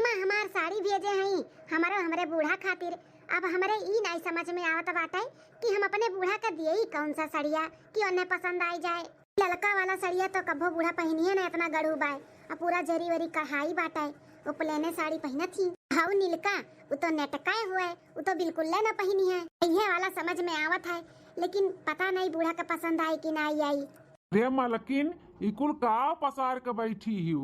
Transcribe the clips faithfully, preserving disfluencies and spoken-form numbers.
माँ हमार साड़ी भेजे हई, हमरो हमरे बूढ़ा खातिर। अब हमरे ई नाई समझ में आवत बाटे कि हम अपने बूढ़ा का दियई कौन सा सड़िया कि ओन्हे पसंद आई जाए। ललका वाला सड़िया तो कभो बूढ़ा पहिनिहे ना, इतना गड़ू बाय, अब पूरा जरी वरी कढ़ाई बाटे, वो प्लेने साड़ी पहिनत ही। हऊ नीलका, उ तो नेटकाए हुए, उ तो बिल्कुल ना पहिनी है। इहे वाला समझ में आवत है, लेकिन पता नहीं बूढ़ा का पसंद आई कि ना आई। रे मलकिन, ई कुल का पसार के बैठी हिउ?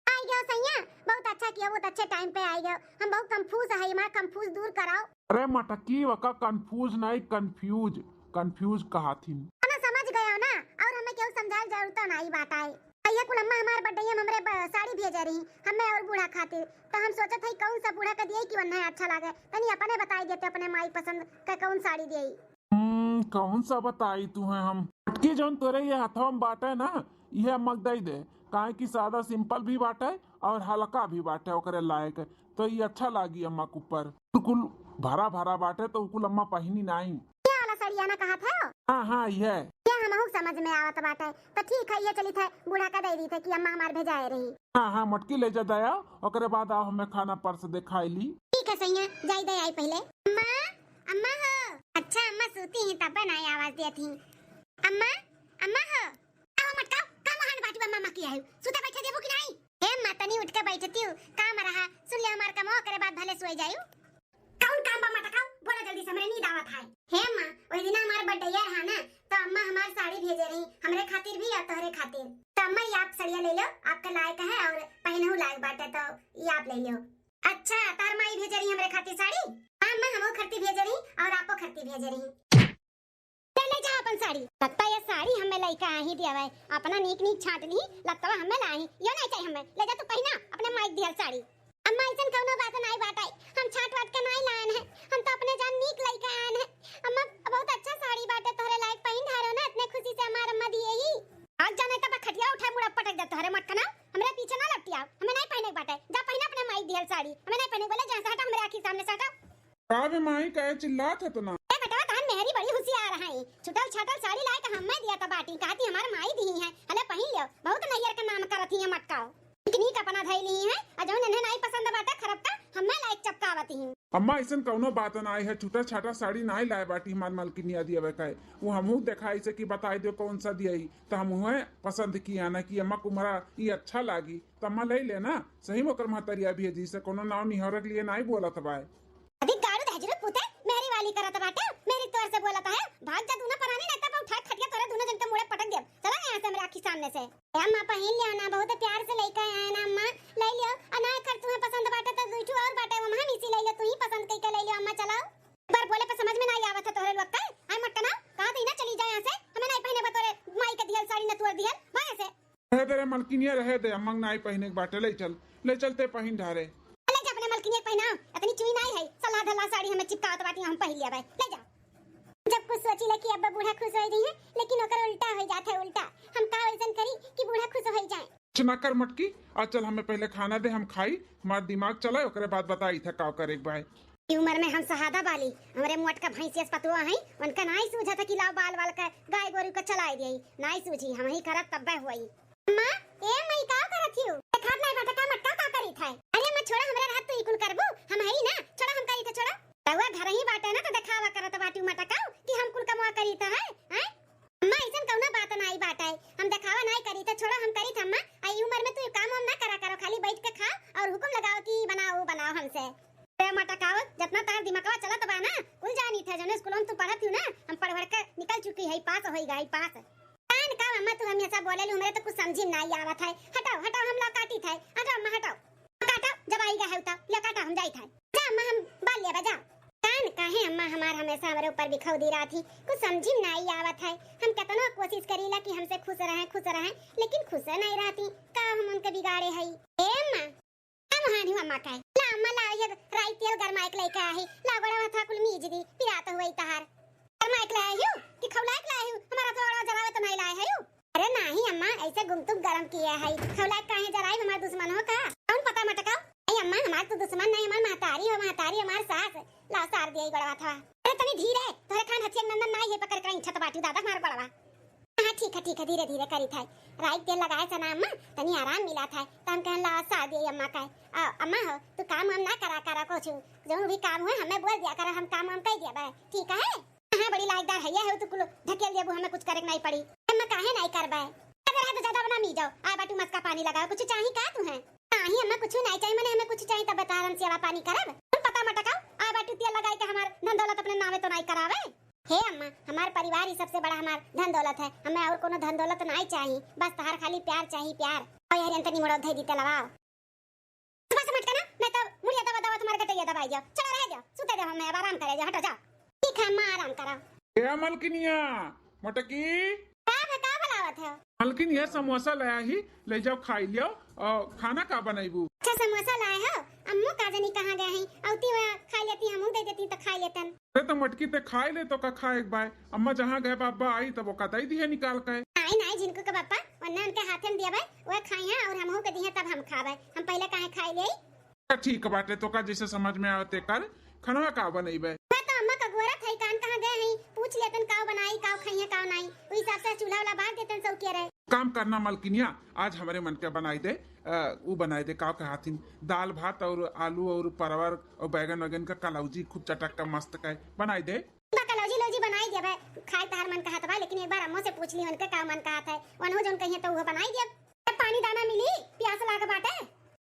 आई गयो सैया, बहुत अच्छा किया, बहुत अच्छे टाइम पे आई गयो। हम बहुत कंफ्यूज है, हमारा कंफ्यूज दूर कराओ। अरे मटकी, वका कंफ्यूज नहीं, कंफ्यूज, कंफ्यूज कहा थी। ना समझ गयो ना, और हमें केहू समझाए जरूरत नहीं बात आए। भैया कुल अम्मा हमार बर्थडे में हमरे ब-, साड़ी भेजे रही, हमें और बूढ़ा खातिर। तो हम सोचत हई कौन सा बूढ़ा के दिए कि वन्हे अच्छा लागे। तनी अपने बताई देते अपने माई पसंद का कौन साड़ी दिए। हम्म, कौन सा बताई तुहे हम? मटकी जौन तोरे ये हथवा में बाटे ना, इहे अम्मा के दई दे, काहे कि सादा सिंपल भी बाटे और हल्का भी बाटे ओकरे लायक, तो ये अच्छा लागी अम्मा के ऊपर। बिल्कुल भरा भरा बाटे तो उकुल अम्मा पहिनी नाई। ये वाला सड़िया ना कहत है? हाँ, हाँ, ये। ये हमहू समझ में आवत बाटे, तो ठीक है, ये चली थे बूढ़ा का दे दी थे कि अम्मा हमार भेजाए रही। हाँ, हाँ, मटकी ले जा दया, ओकरे बाद आओ हमें खाना परस दे खाई ली। ठीक है सैया, जाई दे आई पहले। अम्मा, अम्मा हो। अच्छा अम्मा सूती ही तब ना आवाज देती। अम्मा, अम्मा हो। आओ मटकाओ, का महान बाटी बा मामा की आयु? सुते बैठे देबू कि नहीं? हे अम्मा, तनी उठ के बैठती हूँ, काम रहा, सुन ले हमार कमवा, ओकरे बाद भले सोए जायु। कौन काम बा मटकाओ? बोला जल्दी से, हमरे नींद आवत है। हे अम्मा, ओई दिन हमार बर्थडे रहा ना, तो अम्मा हमार साड़ी भेजे रही, हमरे खातिर भी और तोहरे खातिर। तो अम्मा, ये आप सड़िया ले लो, आपके लायक है और पहनहू लायक बाटे, तो ये आप ले लो। अच्छा, तार माई भेजे रही हमरे खातिर साड़ी? हाँ अम्मा, हमहू खरती भेजे रही और आपो खरती भेजे रही। ले, ले जा अपन साड़ी। लगता ये साड़ी हमें लइका आही दियावे। अपना नीक नीक छांट ली, लगता हमें लाही। यो नहीं चाहिए हमें। ले जा तू पहिना अपने माई के दियल साड़ी। अम्मा ऐसन कौनो बात नाई बाटे। हम छांट वाट के नाई लायन है। हम तो अपने जान नीक लइका आयन है। अम्मा बहुत अच्छा साड़ी बाटे तोहरे लायक, पहिन ढारो ना, इतने खुशी से हमार अम्मा दिए ही। आज जाने तब खटिया उठाए मुड़ा पटक दे तोहरे मटकना। हमरे पीछे ना लपटियाओ। हमें नहीं पहने के बाटे। जा पहिना अपने माई के दियल साड़ी। हमें नहीं पहने के बोले जहाँ से हटा हमरे आँखी सामने से हटा। का बे माई, काहे चिल्लात है इतना? ए बेटवा, तहन मेहरी बड़ी होशियार है। छुटल छाटल साड़ी लाए के हमें दिया त बाटी, कहती हमार माई दी है, हले पहिन लियो। बहुत नैयर के नाम करत ही है मटकाओ। पिकनिक अपना धई ली है, आ जौन इन्हें नाई पसंद बाटे खरब का, हमें लायक चपकावत ही। अम्मा, ऐसन कौनो बात नाई है, छुटा छाटा साड़ी नाई लाए बाटी हमार मलकिनिया दिया बे काहे। वो हमहू देखाई से कि बताई दो कौन सा दिया ही, तो हम उहे पसंद किया ना कि अम्मा कुमरा ई अच्छा लागी, तो अम्मा ले लेना। सही में ओकर महतरिया भेजी से कौनो नाव निहरक लिए नाई बोलत बाय। अधिक गाड़ू दहजरू पूते मेहरी वाली करत बाटे, मेहरी तोर से बोलत है, भाग जा दूना परानी, नहीं तो उठा खटिया तोरे दूना जन के मुड़े पटक देब। चला यहाँ से हमरे आँखी सामने से। ए अम्मा पहिन लियो ना, बहुत प्यार से लइका आए ना अम्मा, ले लियो। आ ना अगर तुम्हें पसंद बाटे तो दुई ठो और बाटे, वो हम इसी ले लियो, तू ही पसंद कइके ले लियो अम्मा, चलाओ। एक बार बोले पे समझ में नहीं आवत है तोहरे लोग का। आए मटकना, कहा थी ना चली जाए यहाँ से, हमें नहीं पहने बा तोरे माई के दियल साड़ी न तोर दियल, भाग से। रहे दे रे मलकिनिया, रहे दे, अम्मा के नाई पहिने के बाटे, ले चल, ले चल ते पहिन ढारे। ले जा अपने मलकिनिया के पहिनाओ, इतनी चुई नाई है, सलाह धला साड़ी हमें चिपकावत बाटी, हम पहिन लिया भाई, ले जा। जब कुछ सोची ले कि अब बूढ़ा खुश हो रही है, लेकिन ओकर उल्टा हो जाता है, उल्टा। हम का वैसन करी कि बूढ़ा खुश हो जाए। कुछ ना कर मटकी, आ चल हमें पहले खाना दे, हम खाई, हमार दिमाग चला, ओकरे बाद बताई था का करे के बा। ई उम्र में हम सहादा बाली, हमरे मोट का भैंसियस पतुआ हैं, उनका नाई सूझा था कि लाओ बाल वाल का गाय गोरू का चलाई दिए, नाई सूझी, हम ही करत तब्बे हुई। अम्मा, ए अम्मा, ई का करत हियो? देखात नाई बाटे का मटका का करी था? अरे अम्मा, छोड़ा, हमरे रहत तू ई कुल करबू? हम हई ना, छोड़ा, हम करी थे, छोड़ा। रउआ घर ही बाटे ना, तो देखावा करत बाटी मटकाऊ कि हम कुल कमवा करी था, है? हैं? अम्मा, ऐसन कौनो बात नाई बाटे, हम देखावा नाई करी थे, छोड़ा, हम करी थे अम्मा। आ ई उम्र में तू काम वाम ना करा करो, खाली बैठ के खा और हुकुम लगाओ कि बनाओ, बनाओ हमसे। ए मटकाओ, जितना तार दिमागवा चलत बा ना, कुल जानी थे, जौन स्कूल में तू पढ़त हियो ना, हम पढ़ पढ़ के निकल चुकी है, पास होई गई, पास। कान का अम्मा तू हमेशा बोले लू, हमरे तो कुछ समझी में नाई आवत है। हटाओ, हटाओ, हम ला काटी थे, हटाओ अम्मा, हटाओ। काटो, जब आई गए हो तो, ले काटो, हम जाई थे। जा अम्मा, हम बाल लेबा, जा। कान काहे अम्मा हमार हमेशा हमरे ऊपर बिखौदी रहत ही, कुछ समझी में नाई आवत है। हम केतनो कोशिश करीला कि हमसे खुश रहें, खुश रहें, लेकिन खुश नहीं रहती। का हम उनके बिगाड़े हई? ए अम्मा, हम हानि हुआ अम्मा का है। ला अम्मा, ला ये राई तेल गरमाए के लेके आई। ला गोड़ा माथा कुल मीज दी, पिरात हुए तहार। गरमाए के लाए हो कि खौलाए के लाए हो? हमारा थोड़ा जरावे तो नहीं लाए हो। अरे नहीं अम्मा, ऐसे गुमतुम गरम किए है। खौलाए काहे जराई, हमार दुश्मन हो का? कौन पता मटकाओ? नहीं अम्मा, हमार तो दुश्मन नहीं, हमार महतारी हो, महतारी हमार सास। ला सार दिया गोड़ा माथा। अरे तनी धीरे, तोरे खान हथियार नंदन नहीं है, पकड़ के छत बाटी दादा हमार गोड़वा। हाँ, ठीक है, ठीक है, धीरे धीरे करित है। राई के तेल लगाए से ना अम्मा, तनी आराम मिला था, तो हम कहन लावा सार दिए अम्मा का। आ, अम्मा हो, तू काम वाम ना करा करा कुछ, जौन भी काम हुए हमें बोल दिया करो, हम काम वाम कर दिया बे, ठीक है? हाँ, बड़ी लायकदार है, यह है तू कुल ढकेल देबू, हमें कुछ करे के नहीं पड़ी। अम्मा काहे नहीं करबे? अगर है तो ज्यादा बना मी जाओ, आए बाटू मस्का पानी लगाओ, कुछ चाही का तू है? नाही अम्मा, कुछ नहीं चाहिए, मने हमें कुछ चाहिए तब बता, हम सेवा पानी करब। तुम पता मटकाओ, आए बाटू तेल लगाई के हमार धन दौलत अपने नावे तो नहीं करावे। हे अम्मा, हमार परिवार ही सबसे बड़ा हमार धन दौलत है, हमें और कोनो धन दौलत नहीं चाहिए, बस तहार खाली प्यार चाहिए, प्यार। और यार अंतनी मुड़ो धई दीते लगाओ। सुबह से मटका ना, नहीं तो मुड़िया दबा दबा तुम्हारे गटैया दबाई जाओ। चलो रह जाओ, सुते जाओ, हमें अब आराम करे जाओ, हटो जाओ। ठीक है अम्मा, आराम करो। ए मलकिनिया, मटकी। का भा, का बुलावत है? मलकिन, ये समोसा लाया ही, ले जाओ, खाई लियो। और खाना का बनैबू? अच्छा, समोसा लाए हो? अम्मू का जानी कहाँ गए हैं, औती हुआ खा लेती, हमहू दे देती तो खा लेतन। अरे तो मटकी ते खाए ले तो का खाए एक बाय, अम्मा जहाँ गए बाबा आई तब ओका दई दिहे निकाल के। नाई, नाई, जिनको के बापा, वरना उनके हाथे में दिया बाय, वह खाई हैं और हमहू के दिहे तब हम खाबे। हम पहले काहे खाए ले? ठीक बाटे, तो का जैसे समझ में आवे ते कर। खनवा का बनैबे? मैं तो अम्मा का गोरत है, कान कहाँ गए हैं, पूछ लेतन काव बनाई, काव खाइए, काव नाई, उस हिसाब से चूल्हा वाला बार देतन सब के रहे। काम करना मलकिनिया, आज हमरे मन के बनाई दे, अ, उ बनाई दे, काव के हाथिन, दाल भात और आलू और परवर और बैगन वैगन का कलौजी खूब चटक का मस्त का बनाई दे। बा कलौजी लौजी बनाई देबे, खाए तहार मन कहत बा, लेकिन एक बार अम्मो से पूछ ली उनके का मन कहत है, वनहु जौन कहिए तो वो बनाई देब। तब पानी दाना मिली, प्यास लाग बाटे।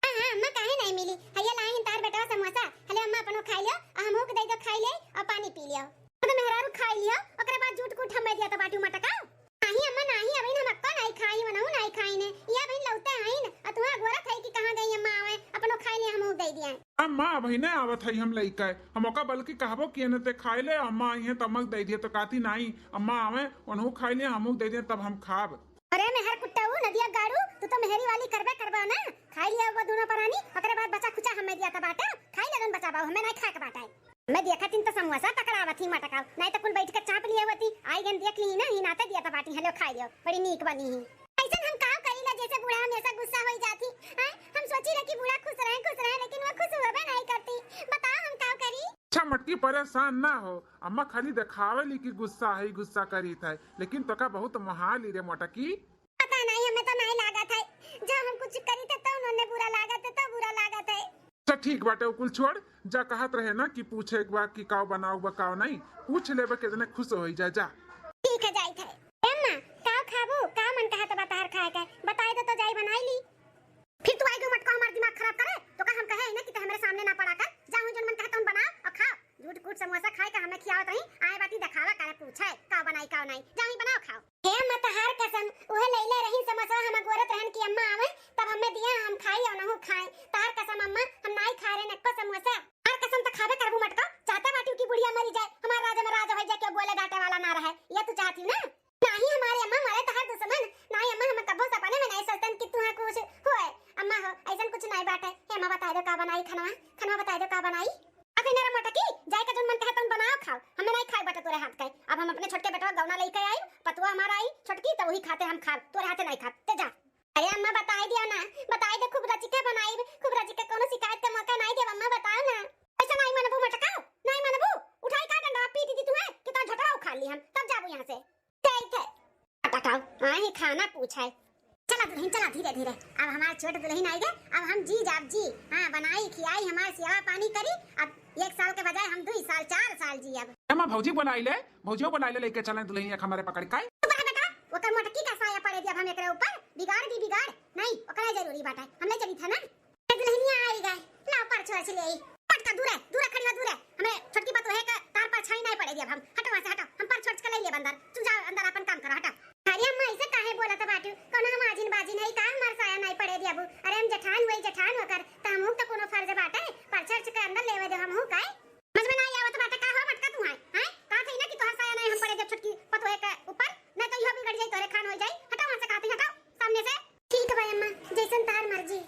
हाँ, हाँ, अम्मा काहे नहीं मिली? हइया लाई तार बेटवा समोसा, हले अम्मा अपनो खाई लियो, आ हमहू के दे दो खाई ले, और पानी पी लियो। तो मेहरारू खाई लियो, ओकरे बाद जूठ कूठ हमें दिया तो बाटू मटका। नाही अम्मा नाही, अबहिन हम अक्का नाही खाई, वनहु नाही खाई ने। ये अबहिन लौटे आइन, आ तुहा गोरत है कि कहाँ गई अम्मा आवे, अपनो खाई ले हमहू दे दिया। अम्मा अबहिने आवत है हम लइका, हम ओका बल्कि कहबो किए ने ते खाई ले, अम्मा आई है तमक दे दिए तो काती नाही, अम्मा आवे, वनहु खाई ले हमहू दे दिए तब हम खाब। अरे मेहर कुट्टऊ, नदिया गाड़ू, तू तो मेहरी वाली करबे करबा ना। खाई लिया वो दोनों परानी, ओकरे बाद बचा खुचा हमें दिया त बाटा। खाई ले दोन बचा बाऊ, हमें नहीं खाए के बाटा है। मैं देखा तीन तो समोसा पकड़ावत ही मटकाओ, नहीं तो कुल बैठ के चाप लिए होती। आई गन देख ली ना, ही नाते दिया त बाटी, हलो खाई लियो, बड़ी नीक बनी ही। ऐसन हम का करी ला, जैसे बूढ़ा हमेशा गुस्सा होई जाती। हैं? हम सोची ला कि बूढ़ा खुश रहे, खुश रहे, लेकिन वो खुश होबे नहीं करती। बताओ हम का करी? अच्छा मटकी, परेशान ना हो, अम्मा खाली देखावे ली कि गुस्सा है, गुस्सा करीत है, लेकिन तोका बहुत मोहाली रे मोटकी। पता नहीं, हमें तो नहीं लागत है, जब हम कुछ करी थे तो उन्होंने बुरा लागत है, तो बुरा लागत है। अच्छा ठीक बाटे, उ कुल छोड़, जा कहत रहे ना कि पूछे एक बार कि काव बनाओ बा काव नहीं, पूछ लेबे कितने खुश होई जा, जा। ठीक है, जाई थे। ए अम्मा, काव खाबू? का मन कहत बा तहार खाए के? बताई दे तो जाई बनाई ली। फिर तू आई गो मटको हमार दिमाग खराब करे, तो का हम कहे है ना कि ते हमरे सामने ना पड़ा कर, जा हुई जौन मन कहे तौन बनाओ और खाओ। जूठ कूट समोसा खाए का हमें खियावत रही, आए बाटी देखावा करे, पूछे का बनाई का नाई, जा हुई बनाओ खाओ। हे अम्मा तहार कसम, उहे लैले रही समोसा, हम अगोरत रहन कि अम्मा आवे तब हमें दिया, हम खाई और नहु खाए। तहार कसम अम्मा, हम नाई खाए रहे नक्को समोसा। तहार कसम तो खाबे करबू मटको, चाहते बाटी की बुढ़िया मरी जाए, हमार राज में राज हो जाए, क्यों बोले डांटे वाला ना रहे, ये तू चाहती ना? नाही हमारे अम्मा, हमारे तहार दुश्मन। नाही अम्मा, हम कब्बो सपने में नहीं सोचतन कि तुहा कुछ होए। अम्मा हो, ऐसन कुछ नहीं बाटे। हे अम्मा, बताई दो का बनाई खनवा? खनवा बताई दो का बनाई? अबे नरम मोटा की, जाए का जोन मन कहे तुम बनाओ खाओ। हमें नहीं खाए बाटे तोरे हाथ का। अब हम अपने छोटके बेटवा गौना लेके आई, पतुआ हमारा आई छोटकी, तो वही खाते हम खाब, तोरे हाथे नहीं खाब। ते जा। अरे अम्मा, बताई दिया ना, बताई दे, खूब रचिके बनाई, खूब रचिके, कोनो शिकायत का मौका नहीं देब अम्मा, बताओ ना। ऐसा नहीं मनबू मटकाओ, नहीं मनबू, उठाई का डंडा पीट दी तुम्हें कि तो झटवा उखाड़ ली हम, तब जाबू यहाँ से। ठीक है। पटकाओ, हाँ, ही खाना पूछा है। चला दुल्हन, चला धीरे धीरे। अब हमार छोट दुल्हन आई गए, अब हम जी जाब जी। हाँ, बनाई, खियाई, हमार सेवा पानी करी। अब एक साल के बजाय हम दुई साल, चार साल जी अब। अम्मा, भौजी बनाई ले, भौजियो बनाई ले, लेके चलें दुल्हन एक हमारे पकड़ के। चुप रह बेटा, ओकर मोटकी का साया पड़े दिया अब हम एकरे ऊपर, बिगाड़ दी बिगाड़। नहीं, ओकरा जरूरी बाटे, हम ले चली था ना। ए दुल्हनिया आई गए, लाओ परछ वरछ ले आई। पटका दूरे, दूरे खड़ी हो, दूरे। हमें छोटकी पतोहे का तार परछाई नहीं पड़े दिया हम। हटो वहाँ से, हटो। हम परछ वरछ के ले लिए अंदर। तुम जाओ अंदर अपन काम करो, हटो। अरे अम्मा, ऐसे काहे बोलत बाटू? कौनो हम आजिन बाजिन है का? हमार साया नहीं पड़े दिया अबू। अरे हम जेठान हुई, जेठान होकर, त हमहू तो कोनो फर्ज बाटे, परछ वरछ के अंदर लेवे दे हमहू काहे? समझ में नहीं आवत बाटे का हो मटका तू है? हैं? कहा थी ना कि तोहर साया नहीं हम पड़े दिया छोटकी पतोहे के ऊपर, नहीं तो इहो बिगड़ जाई, तोहरे खान हो जाई। हटो वहाँ से, कहा थी, हटो सामने से। ठीक बा अम्मा, जैसन तहार मर्जी।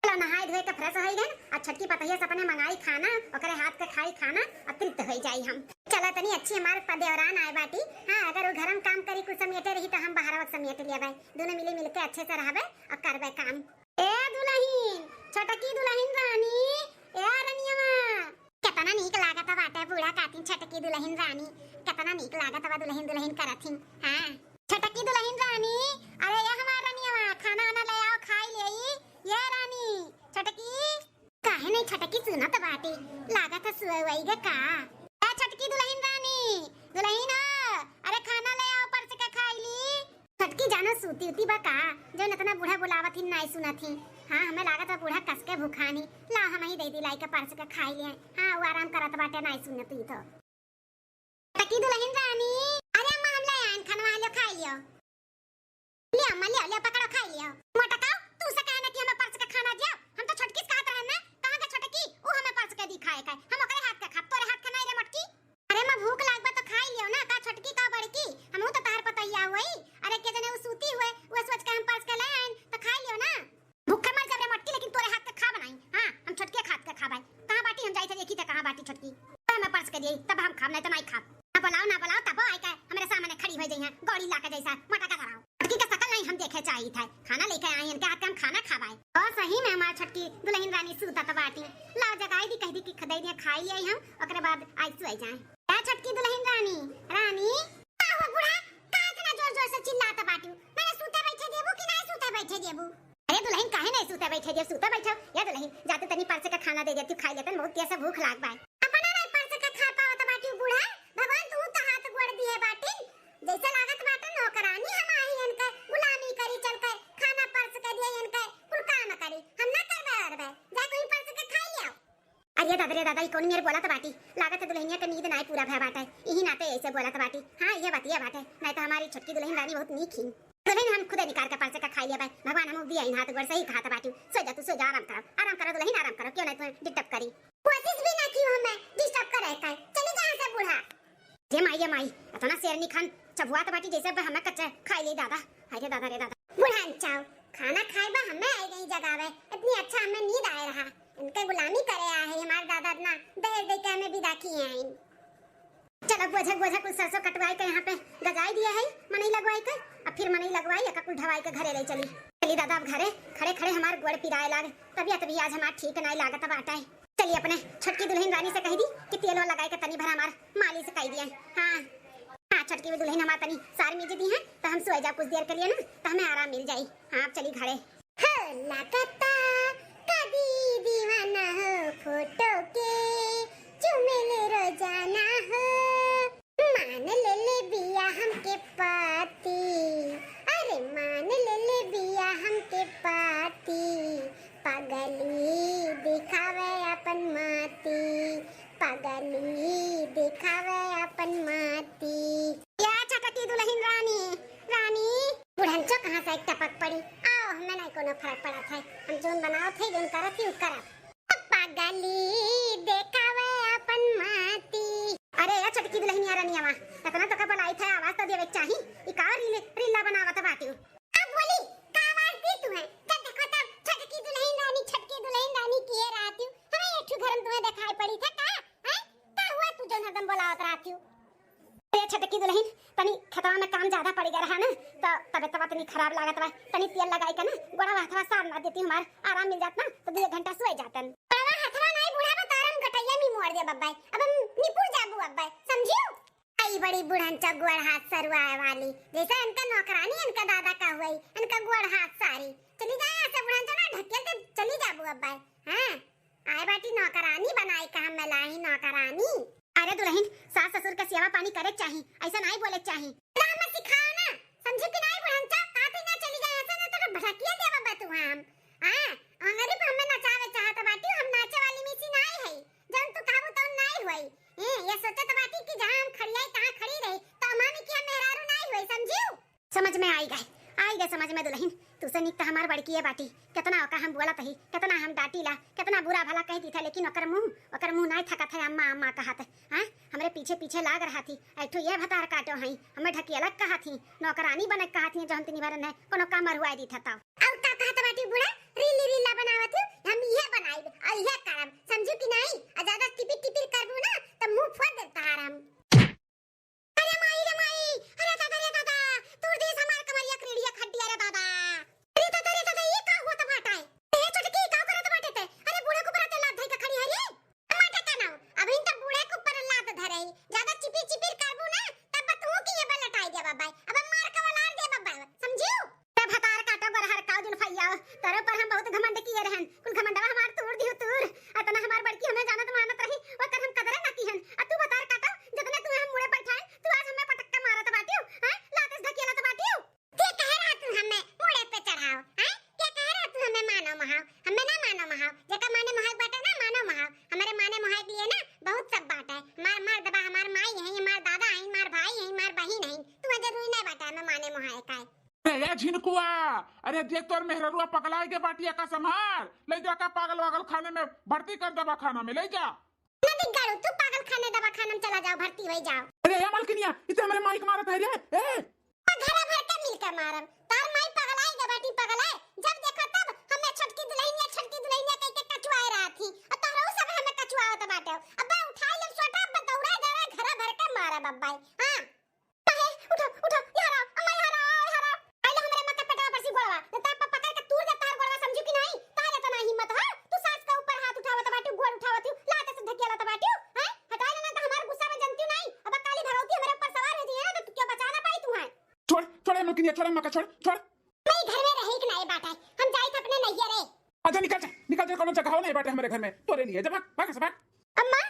चलो नहाए धोए के फ्रेश होई गए, आ छोटकी पतोहिया से अपने मंगाई खाना, ओकरे हाथ के खाई खाना, आ तृप्त होई जाई हम। चलो तनी अच्छी हमार प-, देवरान आए बाटी। हाँ, अगर वो घर में काम करी, कुछ समेटे रही तो हम बाहर वक्त समेट लिया भाई। दोनों मिली मिलके अच्छे से रहबे और करबे काम। ए दुल्हन, छोटकी दुल्हन रानी, ए रनिया, कितना नीक लागत बाटे बूढ़ा कातिन छोटकी दुल्हन रानी, कितना नीक लागत बा दुल्हन दुल्हन करत ही। हाँ। छोटकी दुलहिन रानी, अरे ये हमार रनिया, खाना आना ले आओ, खाई लेई। ये रानी, छोटकी, काहे नहीं छोटकी सुनत बाटी? लागत है सुअई ग का? ए छोटकी दुलहिन रानी, दुलहिन हो, अरे खाना ले आओ, परस के खाई ली। छोटकी जानो सूती उती बा का, जौन इतना बूढ़ा बुलावत ही नाई सुनत ही। हाँ, हमें लागत है बूढ़ा कस के भुखानी। लाओ हम ही दे दी लाई के परस के खाई लिए। हाँ, वो आराम करत बाटे, नाई सुनत ही तो। छोटकी दुलहिन रानी, अरे अम्मा हम ले आइन खाना, लो खाई लियो। ले अम्मा, ले, ले पकड़ो, खाई लियो। मोटकाऊ, तू से कहना कि हमें परस के खाना दियो, हम तो छोटकी से कहत रहन ना, कहाँ के छोटकी, ऊ हमें परस के दी खाए का, हम ओकरे हाथ के खाब, तोरे हाथ के नहीं रे मोटकी। अरे माँ, भूख लागबा तो खाई लियो ना, का छोटकी का बड़की, हमहू तो तहार पतोहिया हुई। अरे के जने उ सूती हुए, उहे सोच के हम परस के ले आइन, तो खाई लियो ना। भूखे मर जाब रे मोटकी, लेकिन तोरे हाथ के खाब नाई। हाँ, हम छोटकी के हाथ के खाब। कहाँ बाटी, हम जाई थे देखी थे कहाँ बाटी छोटकी, तो हमें परस के दिए, तब हम खाब, नहीं तो नहीं खाब। ना बुलाओ, ना बुलाओ, तब आई के हमरे सामने खड़ी हो जाई है, गौड़ी ला के जैसा, मोटा का धराओ। छोटकी के शकल नहीं हम देखे चाहिए थे, खाना लेके आई, इनके हाथ के हम खाना खाब। और सही में हमार छोटकी दुलहिन रानी सूतत बाटी। लाओ जगाई दी, कह दी कि खदई दिया खाई लिया हम, ओकरे बाद आज सोई जाए। का छोटकी दुलहिन रानी, रानी? का हुआ बूढ़ा? का इतना जोर जोर से चिल्लात बाटू? मैंने सूते बैठे देबू कि नहीं सूते बैठे देबू? अरे दुलहिन, काहे नहीं सूते बैठे देबू? सूते बैठो। या दुलहिन, जाते तनी परस के खाना दे देती, खाई लेतन, बहुत तेज से भूख लाग बाय। अपना नहीं परस के खा पावत बाटू बूढ़ा, भगवान तू तो हाथ गोड़ दिए बाटी। जैसे लागत बाटे नौकरानी हम आई, इनके गुलामी करी, चल के खाना परस के दिए, इनके कुल काम करी, हम ना करबे अरबे। जा तू ही परस के खाई लियाओ। अरे दादा रे दादा, ई कौन मेर बोलत बाटी? लागत है दुलहिनिया के नींद नाय पूरा भय बाटे, इही नाते ऐसे बोलत बाटी। हाँ, ये बात, ये बात है, नहीं तो हमारी छोटकी दुलहिन रानी बहुत नीक ही। दुलहिन हम खुदे निकाल के परस के खाई लेबै, भगवान हम दिया इन हाथ गोड़ सही कहत बाटी। सो जा तू, सो जा, आराम करो, आराम करो दुलहिन, आराम करो, क्यों नहीं तुम्हें डिस्टर्ब करी। कोशिश भी ना की हमें डिस्टर्ब करे का, चली जा यहाँ से बूढ़ा। जे माई, ये माई, इतना शेरनी खान चबुआत बाटी जैसे अब हमें कच्चे खाई ले दादा। हाय रे दादा रे दादा। बुढ़ान चाव, खाना खाए बा हमें आई गई जगावे, इतनी अच्छा हमें नींद आए रहा। इनके गुलामी करे आए हैं हमारे दादा, इतना दहेज दे के हमें विदा किए हैं। चलो बोझक बोझक कुल सरसों कटवाई के यहाँ पे गजाई दिए है, मनई लगवाई के, अब फिर मनई लगवाई, एका कुल ढवाई के घरे ले चली। चली दादा अब घरे, खड़े खड़े हमार गोड़ पिराए लाग, तबियत भी आज हमार ठीक नाई लागत बाटे। चली अपने छोटकी दुलहिन रानी से कह दी कि तेल वाल लगाई के तनी भर हमार मालिश कई दिए। हाँ, हाँ, छोटकी भी दुलहिन हमार तनी सार मीज दी है, तो हम सोए जाब कुछ देर के लिए ना, तो हमें आराम मिल जाई। हाँ, अब चली घरे। हो लागता कदी दीवाना हो फोटो के, चुमेले रोजाना हो। मान ले ले बिया हमके पाती, अरे मान ले ले बिया हमके पाती। पगली दिखावे अपन माती, पगली दिखावे अपन माती। या छोटकी दुलहिन रानी, रानी। बुढ़नचो कहाँ से एक टपक पड़ी। आओ, हमें नहीं कोनो फर्क पड़त है, हम जोन बनावत है, जोन करत ही, उ करब। पगली देखावे अपन माती। अरे या छोटकी दुलहिनिया रनियावा, इतना तो का बनाई था, आवाज तो देवे के चाही। ई का रील, रीला बनावत बाटी? अब बोली, का आवाज दी तू है? जब देखो तब छोटकी दुलहिन रानी, छोटकी दुलहिन रानी किए रहती हूँ। हमें एक ठो घर में तुम्हें दिखाई पड़ी था का? हैं? का हुआ तू जौन हरदम बोलावत रहती हूँ? ए छोटकी दुलहिन, तनी खेतवा में काम ज्यादा पड़ गया रहा ना, तो तबियतवा तनी खराब लागत बा। तनी तेल लगाई के ना, गोड़वा हथवा सार मार देती हमार, आराम मिल जात ना, तो दो घंटा सोए जातन। गोड़वा हथवा नहीं बुढ़ा बा, तारन गटैया में मोड़ दे बब्बा, अब हम निपुर जाबू अब्बा, समझियो? आई बड़ी बुढ़न चक गोड़ हाथ सरुआए वाली, जैसे इनका नौकरानी इनका दादा का हुई, इनका गोड़ हाथ सारी। चली जाए ऐसे बुढ़न चक ना, ढकेल दे, चली जाबू अब्बा। हाँ, आए बाटी नौकरानी बनाई का, हम लाई नौकरानी। अरे दुलहिन, सास ससुर के सेवा पानी करे के चाही, ऐसा नाई बोले के चाही। तो हमें सिखाओ ना, समझू कि नाई बुढ़न चक, कहाँ तू ना चली जाए, ऐसा ना तो भड़किए देवा बा तू हम। हाँ, अंगरी पे हमें नचावे चाहत बाटी, हम नाचे वाली मिसी नाई है, जौन तू कहबू तौन नाई होई। ए, ये सोचत बाटी कि जहाँ हम खड़ी आई, तहाँ खड़ी रही, तो मामी की हम मेहरारू नाई होई, समझियो? समझ में आई गए, आई गए समझ में दुलहिन। तू से निक तो हमार बड़की है बाटी, कितना ओका हम बोलत ही, कितना हम डांटी ला, कितना बुरा भला कह दी था, लेकिन ओकर मुंह, ओकर मुंह नाई थकत है अम्मा, अम्मा कहत। हाँ, हमरे पीछे पीछे लाग रहा थी, ऐठो ये भतार काटो हई, हमें ढकेलक कहा थी, नौकरानी बनक कहा थी, जौन तनी भरन है, कोनो काम मरुआ दी था तब। और का कहत बाटी बूढ़ा, रीली रीला बनावत हूँ, हम इहे बनाइब, और इहे करब, समझू कि नहीं? और ज्यादा टिपिर टिपिर करबू ना, तो मुंह फोड़ देब तहार हम। अरे माई रे माई, अरे दादा रे दादा, तोड़ देस हमार कमरिया करेड़िया खड्डिया रे दादा। अरे दादा रे दादा, ये का हुआ तब हटाए? ए छोटकी, का करत बाटे ते? अरे बूढ़ा के ऊपर ते लात धई के खड़ी है रे। माटे का नाव, अभी तो बूढ़ा के ऊपर लात धरे ही। ज्यादा चिपिर चिपिर करबू ना, तब तू की ये बलटाई दे बाबा। अब मार के वाला झिनकुआ, अरे देख तोर मेहररुआ पगलाए के बाटिया का, संभार, ले जाके पागल वागल खाने में भर्ती कर, दवाखाना में ले जा। ना दिख गाड़ू, तू पागल खाने दवाखाना में चला जाओ, भर्ती हो जाओ। अरे ए मलकिनिया, इते हमरे माई के मारत है रे। ए, घरा भर के मिल के मारब। तार माई पगलाई गे बाटी, पगलाई। जब देखो तब हमें छोटकी दुल्हनिया, छोटकी दुल्हनिया कह के कचुआए रहत ही। अब तोहरो सब हमें कचुआवत बाटे। अब उठाई जब सोटा, अब दौड़ा जा रहा, घरा भर के मारब अब भाई। हाँ। अहे, उठो, उठो, यहाँ रहो, अम्मा यहाँ रहो, यहाँ रहो। आइलो हमरे माँ के पेटवा पर से गोड़वा। न ता प-, पकड़ के तूर दे तार गोड़वा, समझू कि नहीं? तार इतना हिम्मत हो? तू सास के ऊपर हाथ उठावत बाटू, गोड़ उठावत हूँ, लाते से ढकेलत बाटू, हैं? हटाई ना, ना तो हमार गुस्सा में जनती नहीं। अब काली भगवती हमरे ऊपर सवार हो जाइए ना, तो क्यों बचा ना पाई तू है? छोड़, छोड़ ए मलकिनिया, छोड़ अम्मा का, छोड़, छोड़। मैं घर में रही कि नहीं बाटे, हम जाई थे अपने नैहरे। अच्छा निकल जा, निकल जा, कोनो जगह हो नहीं बाटे हमरे घर में, तोरे लिए, जा भाग, भाग, भाग। अम्मा,